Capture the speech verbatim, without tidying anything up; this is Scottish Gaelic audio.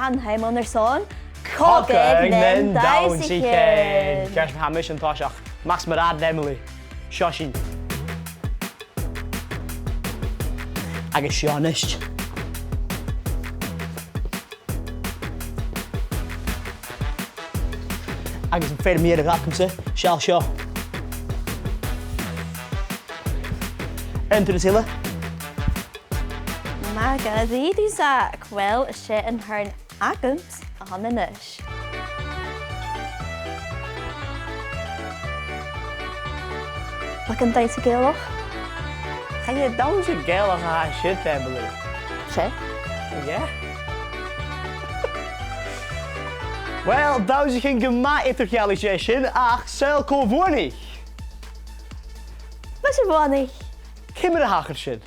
An t-ainm airson Cogadh nan Dannsaichean. Ceart, tha mise an toiseach. Max mar ad, Emily. Seo sinn. Agus seo a-nis. Agus am fear mu dheireadh agamsa, seall seo. Aon turas eile. Math dha-rìribh, Zach. Uill, 's e an turn agamsa a th' ann a-nis. Leig an dannsa Gàidhealach. Chan e dannsa Gàidhealach a tha siud, Emily. 'S e? Yeah. Uill, dannsa gu math eadar-dhealaichte sin, ach saoil cò bhuannaich? Mise a bhuannaich. Ciamar a thachair sin?